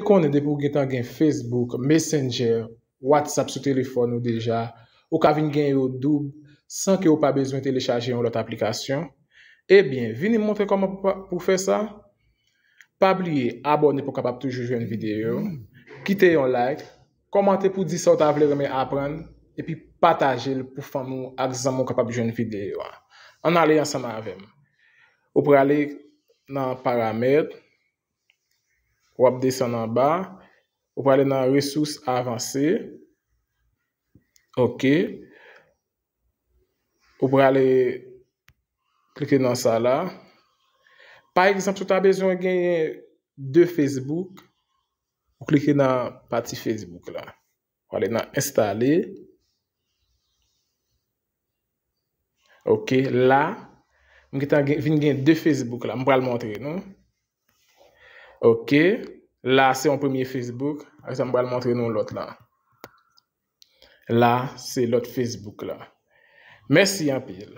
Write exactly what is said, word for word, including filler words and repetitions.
konnen depi w gentan gen Facebook, Messenger, WhatsApp sou telefòn ou deja, ou ka vin gen yo doub san ke w pa bezwen telechaje yon lòt aplikasyon? Ebyen, vini m montre kòman pou, pou fè sa. Pa bliye abòne pou w kapab toujou jwenn videyo yo. Kite yon like, kòmante pou di sa w ta vle renmen aprann, epi pataje l pou fanmi w ak zanmi w kapab jwenn videyo a. Ann ale ansanm avè m. Ou prale nan paramèt, w ap desann anba, ou prale nan resous avanse. Ok. Ou prale klike nan sa la. Pa egzanp, si w ta bezwen genyen de Facebook, ou klike nan pati Facebook la. Ou ale nan enstale. Ok, la, m gentan gen, vin gen de Facebook la. M pral montre nou. Ok, la se yon premye Facebook. Apre sa, m pral montre nou lòt la. La, se lòt Facebook la. Mèsi anpil.